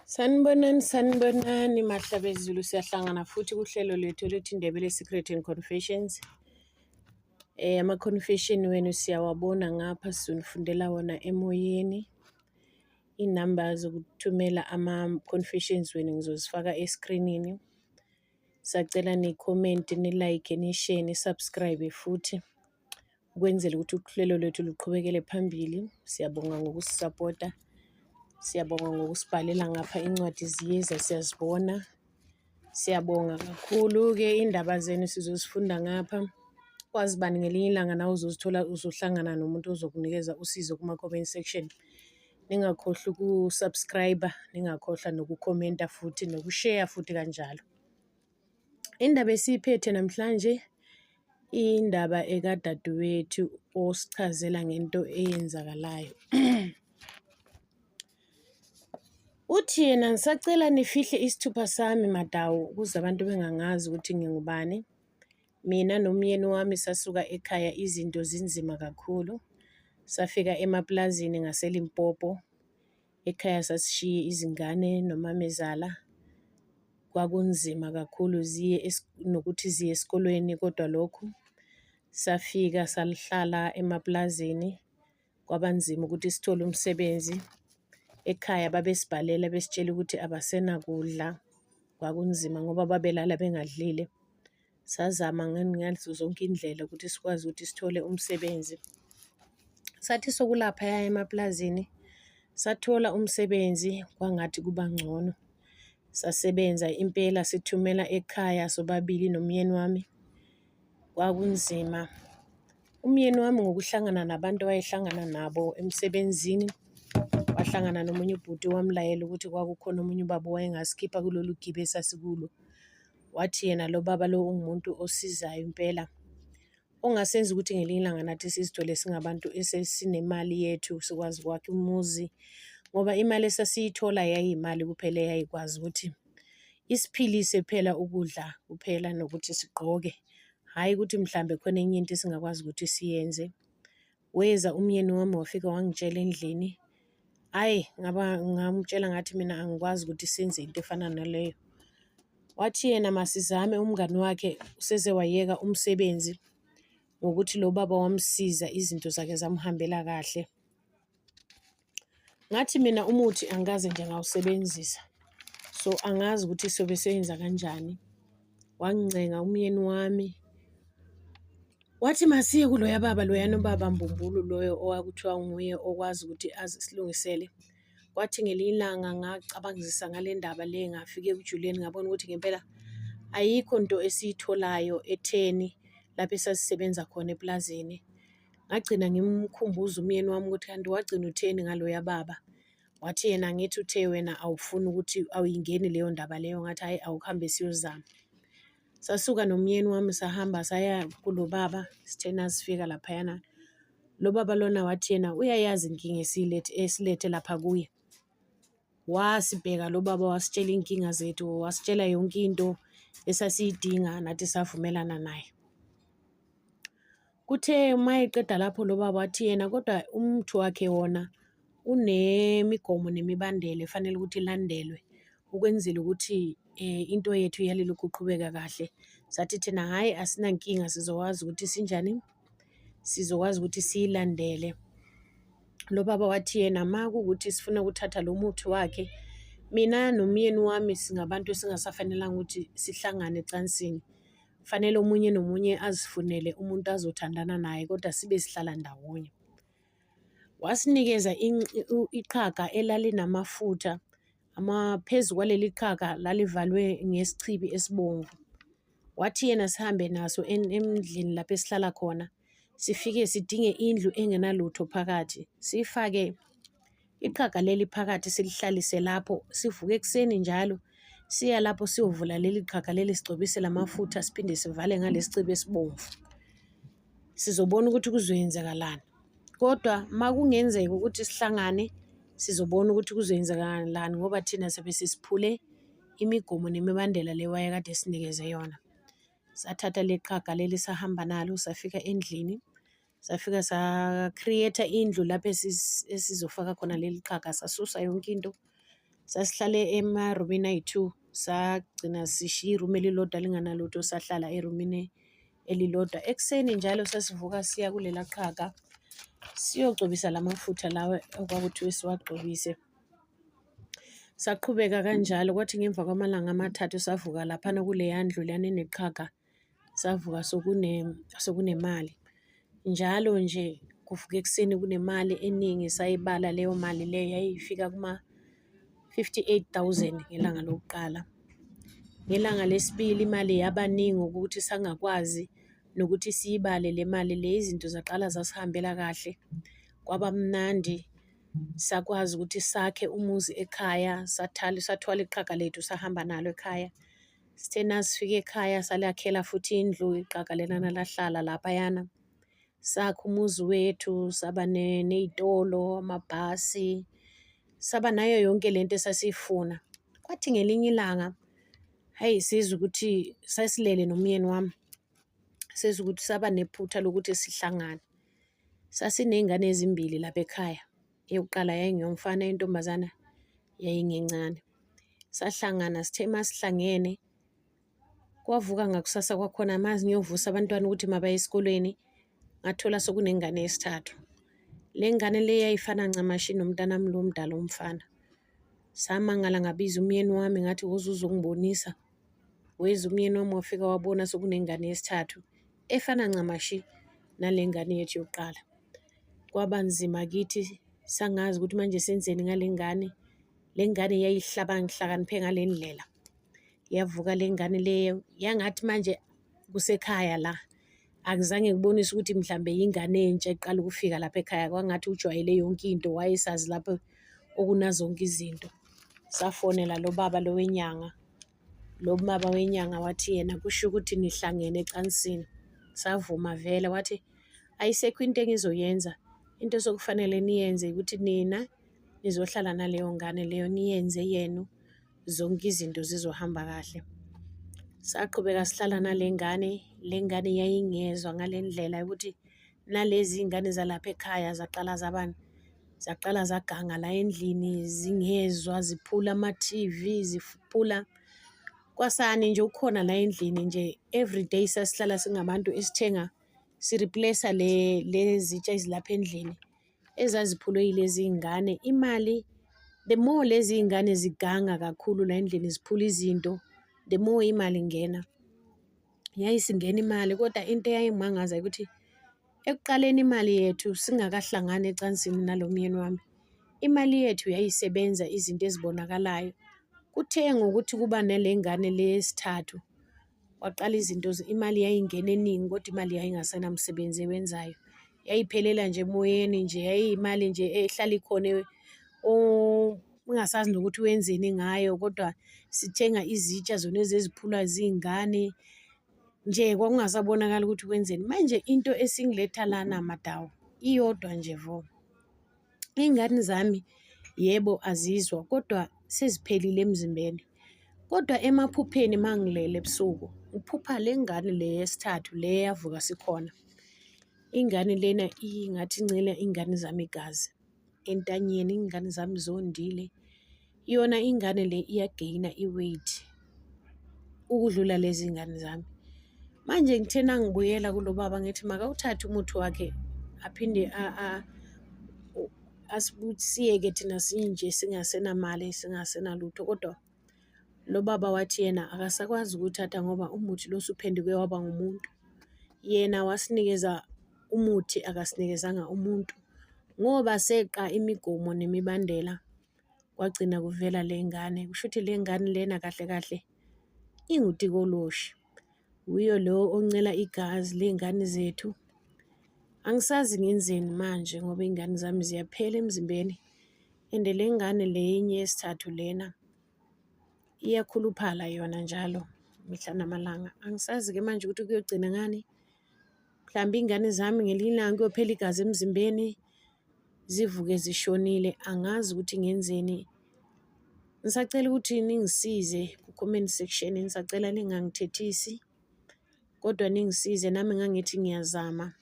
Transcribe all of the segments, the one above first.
Sanibonani, sanibonani Mahlabezulu, siyahlangana futhi kuhlelo lwethu oluthi Ndebele Secret and Confessions. Ama-confession wenu siyawabona ngapha, sizonifundela wona emoyeni. Iy'namba zokuthumela ama-confessions wenu ngizozifaka eskrinini. Sacela ni-comment, ni-like, ni-share, ni-subscribe futhi ukwenzela ukuthi uhlelo lwethu luqhubekele phambili. Siyabonga ngokusisapota, siyabonga ngokusibhalela ngapha, incwadi ziyeza siyazibona. Siyabonga kakhulu-ke, iy'ndaba zenu sizozifunda ngapha. Kwazi bani ngelinye ilanga nawe uzozithola usuhlangana nomuntu ozokunikeza usizo kuma-comment section. Ningakhohlwa uku-subscribe, ningakhohlwa nokukhomenta futhi nokusheya futhi kanjalo. Indaba esiyiphethe namhlanje indaba ekadadewethu osichazela ngento eyenzakalayo. Uthi yena ngisacela nifihle isithupha sami Madawu ukuze abantu bengangazi ukuthi ngingubani. Mina nomyeni wami sasuka ekhaya izinto zinzima kakhulu. Safika emapulazini ngaseLimpopo. Ekhaya sasishiye izingane nomamezala. Kwakunzima kakhulu ziye nokuthi ziye esikolweni kodwa lokhu safika sahlala emapulazini kwaba nzima ukuthi sithole umsebenzi. Ekhaya babesibhalela besitshela ukuthi abasenakudla, kwakunzima ngoba babelala bengadlile. Sazama ngazo zonke iy'ndlela ukuthi sikwazi ukuthi sithole umsebenzi. Sathi sokulaphaya emapulazini sathola umsebenzi kwangathi kuba ngcono. Sasebenza impela sithumela ekhaya sobabili nomyeni wami, kwakunzima. Umyeni wami ngokuhlangana nabantu awayehlangana nabo emsebenzini, wahlangana nomunye ubhuti wamlayela ukuthi kwakukhona omunye ubaba owayengasikhipha kulolu gibe esasikulo. Wathi yena lo baba lo ungumuntu osizayo impela, ongasenza ukuthi ngelinye ilanga nathi sizithole singabantu esesinemali yethu sikwazi ukwakha umuzi, ngoba imali esasiyithola yayiyimali kuphela eyayikwazi ukuthi isiphilise kuphela ukudla kuphela nokuthi sigqoke, hhayi ukuthi mhlambe khona enye into esingakwazi ukuthi siyenze. Weza umyeni wami wafika wangitshela endlini, hhayi ngaba ngamtshela ngathi mina angikwazi ukuthi senze into efana naleyo. Wathi yena masizame umngani wakhe useze wayeka umsebenzi ngokuthi lo baba wamsiza izinto zakhe zamhambela kahle. Ngathi mina umuthi angikaze nje ngawusebenzisa, so angazi ukuthi sobe seyenza kanjani. Wangincenga umyeni wami, wathi masiye kuloya baba loyana ubaba mbumbulu loyo owakuthiwa nguye okwazi ukuthi asilungisele. Kwathi ngelinye ilanga ngacabangisa ngale ndaba le ngafika ekujuleni ngabona ukuthi ngempela ayikho nto esiyitholayo etheni lapho esasisebenza khona epulazini. Ngagcina ngimkhumbuza umyeni wami ukuthi kanti wagcina utheni ngaloya baba. Wathi yena angithi uthe wena awufuni ukuthi awuyingeni leyo ndaba leyo, ngathi hhayi awukuhambe siyozama. Sasuka nomyeni wami sahamba saya kulo baba, sithe nasifika laphayana, lo baba lona wathi yena uyayazi inkinga esiyilethe esilethe lapha kuye. Wasibheka lo baba wasitshela iy'nkinga zethu, wasitshela yonke into esasiyidinga nathi savumelana naye. Kuthe uma eqeda lapho lo baba wathi yena kodwa umuthi wakhe wona unemigomo nemibandela efanele ukuthi ilandelwe ukwenzela ukuthi into yethu iyale ilokhu iqhubeka kahle. Sathi thina hhayi asinankinga sizokwazi ukuthi sinjani, sizokwazi ukuthi siyilandele. Lo baba wathi yena uma kuwukuthi sifuna ukuthatha lo muthi wakhe, mina nomyeni wami singabantu esingasafanelanga ukuthi sihlangane ecansini. Fanele omunye nomunye azifunele umuntu azothandana naye kodwa sibe sihlala ndawonye. Wasinikeza iqhaga elalinamafutha phezu kwaleli qhaga lalivalwe ngesichibi esibomvu. Wathi yena sihambe naso endlini lapho esihlala khona, sifike sidinge indlu engenalutho phakathi, siyifake iqhaga leli phakathi silihlalise lapho, sivuke ekuseni njalo siya lapho siyovula leli qhaga leli sigcobise lamafutha siphinde sivale ngalesi cibi esibomvu. Sizobona ukuthi kuzoyenzakalani. Kodwa uma kungenzeka ukuthi sihlangane sizobona ukuthi kuzoyenzakalani ngoba thina sobe sesiphule imigomo nemibandela le wayekade esinikeze yona. Sathatha le qhaga leli sahamba nalo safika endlini, safika sa-create-a indlu lapho esizofaka khona leli qhaga, sasusa yonke into. Sasihlale emarumini ayi-two, sagcina sishiya irumu elilodwa linganalutho sahlala erumini elilodwa. Ekuseni njalo sasivuka siya kulela qhaga siyogcobisa la mafutha lawa okwakuthiwe siwagcobise. Saqhubeka kanjalo kwathi ngemva kwamalanga amathathu savuka laphana kuleya ndlu leyana eneqhaga, savuka sekunemali. Njalo nje kuvuka ekuseni kunemali eningi sayibala leyo mali leyo yayifika kuma-58 000 ngelanga lokuqala. Ngelanga lesibili imali yaba ningi ukuthi sangakwazi nokuthi siyibale le mali le, izinto zaqala zasihambela kahle kwaba mnandi. Sakwazi ukuthi sakhe umuzi ekhaya, sathwala iqhaga lethu sahamba nalo ekhaya. Sithe nasifika ekhaya salakhela futhi indlu, iqhaga lelana lahlala laphayana. Sakha umuzi wethu, saba ney'tolo, amabhasi, saba nayo yonke lento esasiyifuna. Kwathi ngelinye ilanga, hhayi sizwe ukuthi sasilele nomyeni wami, sizwe ukuthi saba nephutha lokuthi sihlangane. Sasiney'ngane ezimbili lapha ekhaya, eyokuqala yayingeyomfana, eyentombazana yayingencane. Sahlangana sithe masihlangene kwavuka ngakusasa kwakhona mazi ngiyovusa abantwana ukuthi mabaye esikolweni, ngathola sekunengane yesithathu. Le ngane le yayifana ncamashi nomntanami lo omdala umfana. Samangala ngabiza umyeni wami ngathi woza uzongibonisa. Weza umyeni wami wafika wabona sekunengane yesithathu efana ncamashi nale ngane yethu yokuqala. Kwaba nzima kithi sangazi ukuthi manje senzeni ngale ngane. Le ngane yayihlakaniphe ngale ndlela. Yavuka le ngane leyo yangathi manje kusekhaya la. Akuzange kubonise ukuthi mhlambe yingane entsha eqala ukufika lapha ekhaya, kwangathi ujwayele yonke into, wayesazi lapho okunazonke izinto. Safonela lo baba lo wenyanga, lo baba wenyanga wathi yena kusho ukuthi nihlangene ecansini. Savuma vele wathi ayisekho into engizoyenza, into osekufanele niyenze ukuthi nina nizohlala naleyo ngane leyo niyenze yenu. Zonke izinto zizohamba kahle. Saqhubeka sihlala nale ngane, le ngane yayingezwa ngale ndlela yokuthi nalezi iy'ngane zalapha ekhaya zaqala zabani, zaqala zaganga la endlini zingezwa, ziphula ama-T_V, ziphula kwasani nje ukhona la endlini nje everyday sasihlala singabantu esithenga si-replace-a le zitsha ezilapha endlini. Ezaziphulwe yilezi iy'ngane. Imali, the more lezi iy'ngane ziganga kakhulu la endlini ziphula izinto, the more imali ingena. Yayisingena imali kodwa into eyayingimangaza ukuthi ekuqaleni imali yethu singakahlangani ecansini nalo myeni wami, imali yethu yayisebenza izinto ezibonakalayo. Kuthe ngokuthi kuba nale ngane le yesithathu, Kwaqala izinto imali yayingena eningi kodwa imali yayingasenamsebenzi ewenzayo. Yayiphelela nje emoyeni nje, yayiyimali nje ehlala ikhona ungasazi nokuthi wenzeni ngayo kodwa sithenga izitsha zona eziphulwa ziy'ngane. Nje kwakungasabonakali ukuthi wenzeni. Manje into esingiletha lana Madawu iyodwa nje vo. Iy'ngane zami yebo azizwa kodwa seziphelile emzimbeni. Kodwa emaphupheni uma ngilele ebusuku ngiphupha le ngane le yesithathu le eyavuka sikhona. Ingane lena ingathi incela iy'ngane zami igazi entanyeni, iy'ngane zami zondile. Yona ingane le iyageyina i-weight ukudlula lezi ngane zami. Manje ngithe nangibuyela kulo baba ngithi makawuthathe umuthi wakhe aphinde siyeke thina sinje singasenamali singasenalutho kodwa lo baba wathi yena akasakwazi ukuthatha ngoba umuthi lo usuphenduke waba ngumuntu. Yena wasinikeza umuthi akasinikezanga umuntu ngoba seqa imigomo nemibandela. Kwagcina kuvela le ngane, kushuthi le ngane lena kahle kahle ingutikoloshi. Wuye lo oncela igazi ley'ngane zethu. Angisazi ngenzeni manje ngoba iy'ngane zami ziyaphela emzimbeni and le ngane le enye yesithathu lena iyakhuluphala yona njalo mihla namalanga. Angisazi-ke manje ukuthi kuyogcina ngani. Mhlawumbe iy'ngane zami ngelinye ilanga kuyophela igazi emzimbeni zivuke zishonile, angazi ukuthi ngenzeni. Ngisacela ukuthi ningisize ku-comment section, ngisacela ningangithethisi kodwa ningisize nami ngangithi ngiyazama.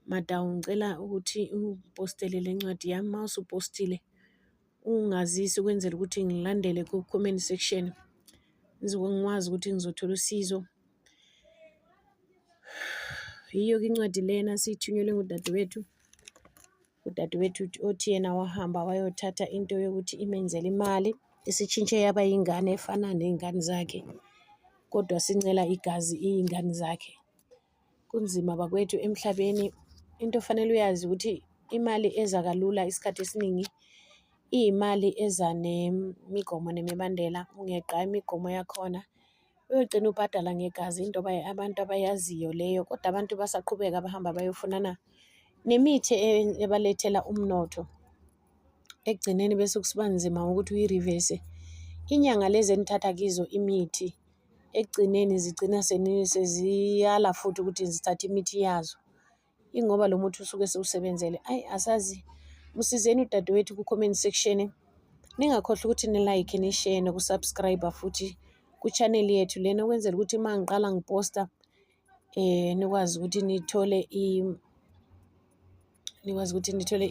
Madawu ngicela ukuthi ungipostele le ncwadi yami, uma usupostile. Ungazise ukwenzela ukuthi ngilandele ku-comment section ngizokwazi ukuthi ngizothola usizo. Yiyo-ke incwadi lena esiyithunyelwe ngudadewethu. Udadewethu othi yena wahamba wayothatha into yokuthi imenzele imali, isitshintshe yaba yingane efana ney'ngane zakhe, kodwa sincela igazi iy'ngane zakhe. Kunzima bakwethu emhlabeni, into ofanele uyazi ukuthi imali eza kalula isikhathi esiningi iyimali eza nemigomo nemibandela, ungeqa imigomo yakhona uyogcina ubhadala ngegazi into abantu abayaziyo leyo, kodwa abantu basaqhubeka bahamba bayofunana nemithi ebalethela umnotho. Ekugcineni bese kusiba nzima ukuthi uyi-reverse. Inyanga lezi enithatha kizo imithi ekugcineni zigcina seziyala futhi ukuthi zithathe imithi yazo. Ingoba lo muthi usuke sewusebenzele. Ayi asazi, msizeni udadewethu ku-comment section. Ningakhohlwa ukuthi ni-like, ni-share noku-subscribe futhi ku-channel yethu lena ukwenzela ukuthi uma ngiqala ngiposta nikwazi ukuthi nithole nikwazi ukuthi nithole .